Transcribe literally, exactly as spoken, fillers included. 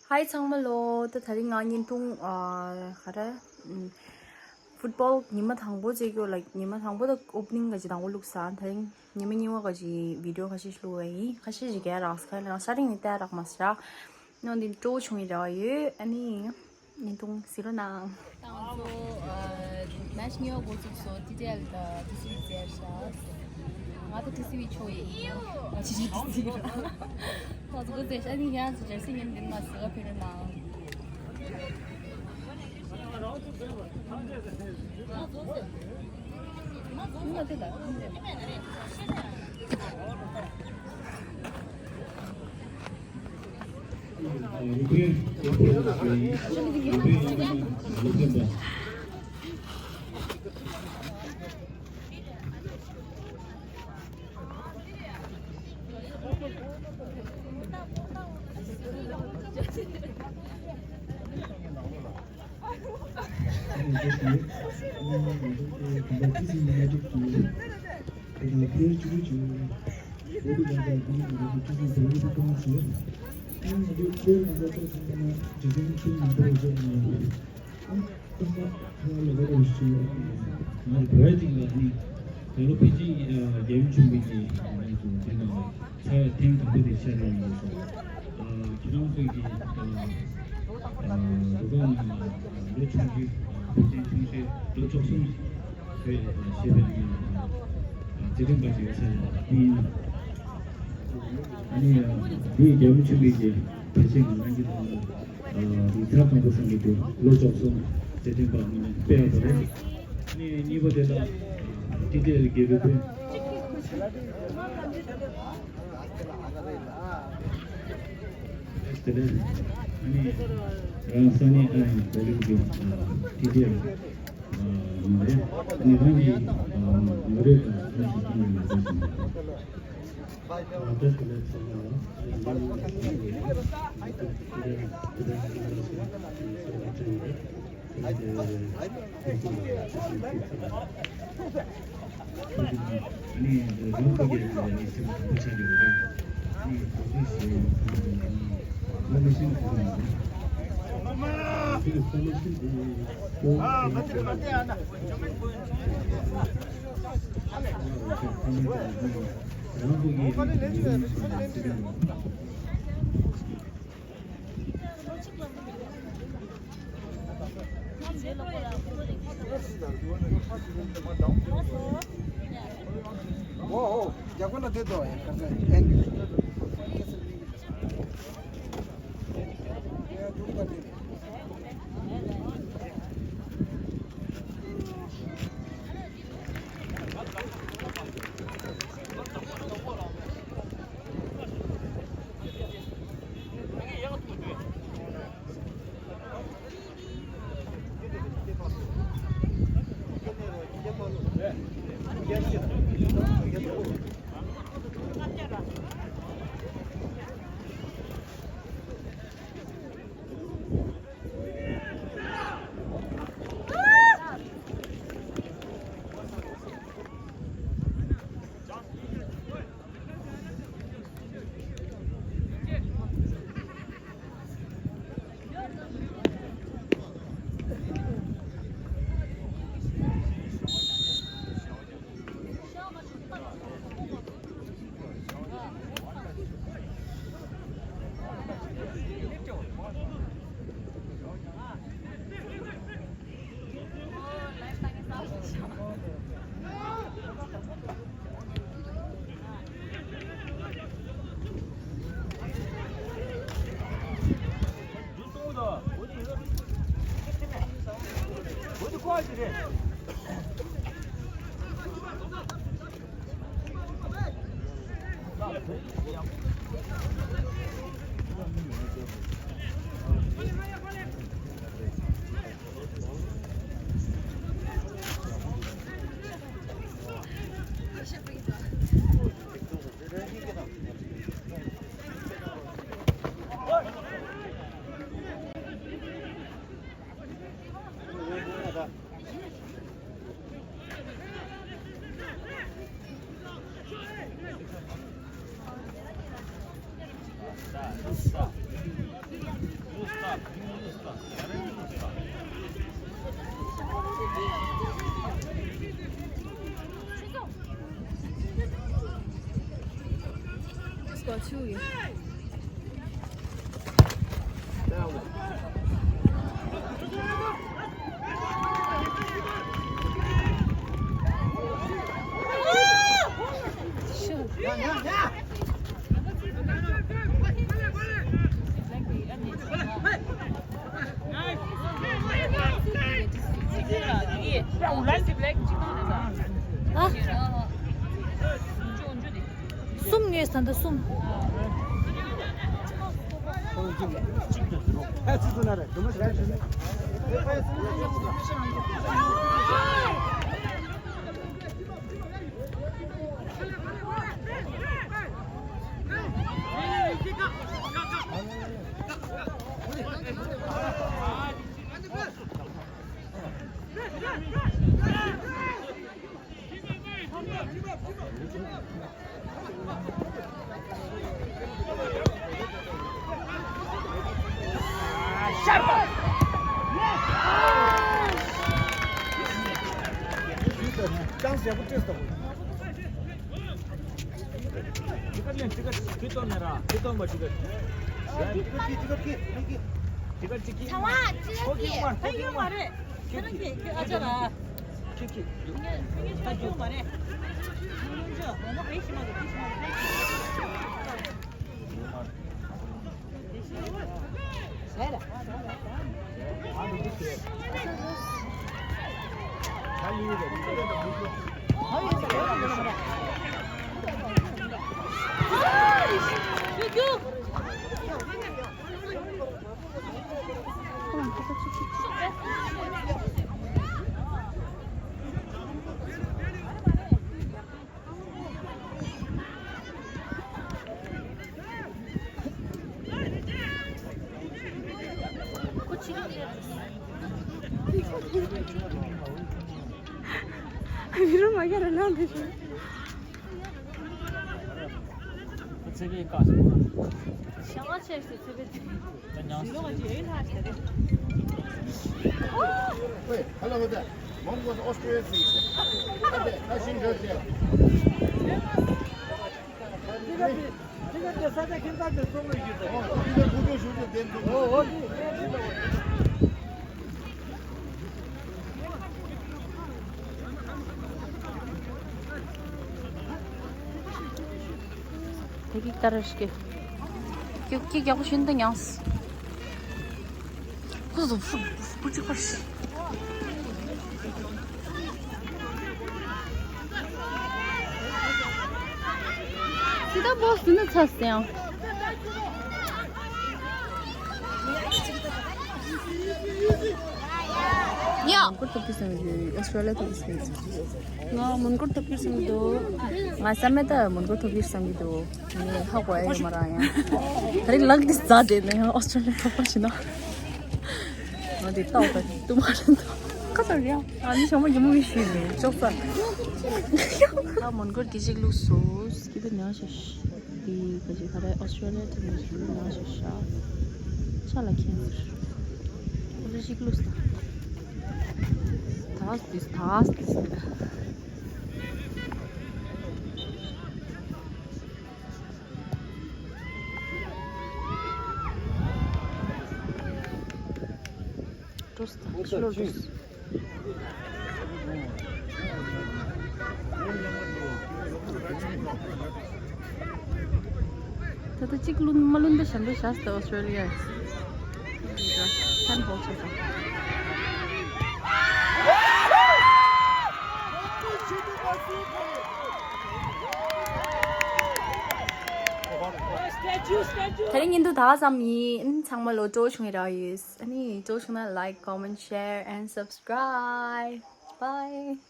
ཧའི་ཚང་མ་ལོ། ད་དེ་རིང་ང་བརྙན་ཐུང་ཨ་ག་རེ། ཨམ། ཕུཊ་བོལ་ཉི་མ་དང་པོ་བྱེད་རྒྱུ་ལ། ཉི་མ་དང་པོ་ད་ཨོ་པ་ནིང་ག་ཅིག་དང་པོ་བླུགས་ས། དེ་རིང་ཉི་མ་གཉིས་པ་ག་ཅིག་བི་ཌི་ཡོ་ཁ་ཤས་ཤིག་བླུགས་པ་ཡིན། ཁ་ཤས་ཤིག་ག་རག་སོང་། ཁ་ལ་ས་རིང་ནས་བལྟས་རག་མ་སོང་ར། ནང་འདི་སྤྲོ་བོ་བྱུང་བའི་རེ་བ་ཡོད། ཨ་ནི་བརྙན་ཐུང་གཟིགས་རོགས་གནང་། ང་ཚོ་ཨ་མེ་ཆི་གཉིས་པ་འགོ་བཙུགས་སོང་། ཊི་ཊི་ཨེལ་དང་ཊི་སི་ཝི་རྩེར་ཤག་ང་ཚོ་ཊི་སི་ཝི་ཆོ་ཡིན། ང་ཆི་ཆི་ཊི་སི་ཝི་ར། ང་ཚོ་འགོ་བཙུགས་ཤག་ཨ་ནི་ཡང་ཚོ་ཇར་སི་ཉིན་འདི་མ་ཟི་ག་ཕེ་རེ་ནང་། ང་ལ་བོད་ཅིག་ལ་ནི་ད་ལོ་པེ་ཅིང་རྒྱལ་ཡུམ་ཆེན་པོའི་གི་ང་ཚོ་དེ་ནང་ས་ཐེངས་དང་པོ་དེ་ཤར་ཡོང་ཡོད་སོང་། ཁྱེད་རང་ཚོའི་གི་རུ་ཁག་ནང་ལོ་ཆུང་ཆུང་པེ་ཅིང་ཆུང་ཆུང་ལོ་བཅུ་གསུམ་བོད་ཞེས་པའི་གི་རྩེད་འགྲན་པ་ཅིག་ཡོད་ས་རེད། དེ་ཡིན། ཨ་ནི་དེའི་རྒྱལ་མོ་ཆུང་བའི་གི་ཕལ་ཆེར་གི་རང་གི་ནང་ལ། ཨ་ནི་ཚར་དང་པོ་སང་གི་དུ་ལོ་བཅུ་གསུམ་རྩེད་འགྲན་པ་ངོས་ནས་སྤེལ་བ་རེད། ཨ་ནི་གཉིས་པ་དེ་ལ་ཊི་ཊི་ཨེལ་དགེ་བའི་དཔོན། དེ་ནས་ཨ་ནི་རང་ས་གནས་ཨ་ཡང་ད་ལིང་གི་ཊི་ཊི་ཨེལ་ཨ་ནི་རེད། ཨ་ནི་རང་གི་ཨ་ངོ་རེ་དང་ཨ་ནི་ཞིག་ཀྱང་ཡོད་པ་ཞིག་ གསུམ་ངས་ད་ལྟ་གསུམ། ཅང་ཞེ་པོ་སྤྲོས་སོང་། ཏི་ཀར་ལེན། ཏི་ཀར་ཁྱི་སྟོན་ནས་ར། ཁྱི་སྟོན་པ་ཏི་ཀར། ཏི་ཀར་ཅིག་ཁྱི། ཏི་ཀར་ཅིག་ཁྱི། ཚ་བ་ཅི་ཁོ་ཁྱི་ཡོང་མ་རེད། ཁྱི་ཡོང་མ་རེད། ཁྱི་ཁྱི་ཁྱི་ཨ་ཅག་ར། ཁྱི་ཁྱི། ཁྱི་ཁྱི་ཡོང་མ་རེད། དེ་གི་ཀ་ར་ཤི་ཀེ། ཀྱུ་ཀྱི་རྒྱག་པོ་ཤིན་ཏུ་ཉངས། ཁོ་ཚོ་ཧྥུ་ཧྥུ་ཅིག་པར་ཤི། སི་ཏ་བོ་སི་ནི་ཚ་སེང་། ཡ། མོན་གྷོ་ཐུག་གི་སེང་གི་ཨོ་སི་ཀྲོ་ལི་ཡ་ཐུག་གི་སེང་། ང་མོན་གྷོ་ཐུག་གི་སེང་གི་འདུག་ང་བསམ་མེད་ད་མོན་གྷོ་ཐུག་གི་སེང་གི་འདུག་ངས་ཧ་གོ་ཡ་ཡོད་མ་རེད་ཡང་། ད་རིང་ལག་འདི་ཟ་བསྡད་ནས་ཨོ་སི་ཀྲོ་ལི་ཡ་ཐུག་པ་ཞིག་ན། ང་དེ་ལྟ་བ་དུ་མ་རེད་འདུག་ཁ་ཚར་ཡ། ཨ་ནི་ཞོགས་པ་ཉི་མ་མི་ཤི་ནས་ཅོག་ཙག་ད་མོན་གྷོ་དེ་ཅིག་བླུགས་སོ། སྐྱིད་པོ་ཉག་ཤ་ཤ། དེ་ག་ཅིག་ག་རེ་ཨོ་སི་ཀྲོ་ལི་ཡ་དེ་མི་ཤི་ཉག་ཤ་ཤ། ཤ་ལ་ཁེན་སར། ཁོ་ཚོ་ཅིག་བླུགས་སོ། ད་དེ་ད་དེ། འགྲོ་སོང་། ཕྱི་ལོགས་འགྲོ་སོང་། ད་ལྟ་གཅིག་ལུན་མ་ལུན་པའི་ཞབས་འདྲེན་བཞག་སྟེ་ཨོ་སི་ཀྲོ་ལི་ཡ། ཧན་བོལ་བྱས་སོང་། དེ་རིང་ཉིན་དུ་ད་ཙམ་ཡིན། ཚང་མ་ལོ་སྤྲོ་བྱུང་ར་ཡོད། ཨ་ནི་སྤྲོ་བྱུང་ན་like, comment, share and subscribe. Bye.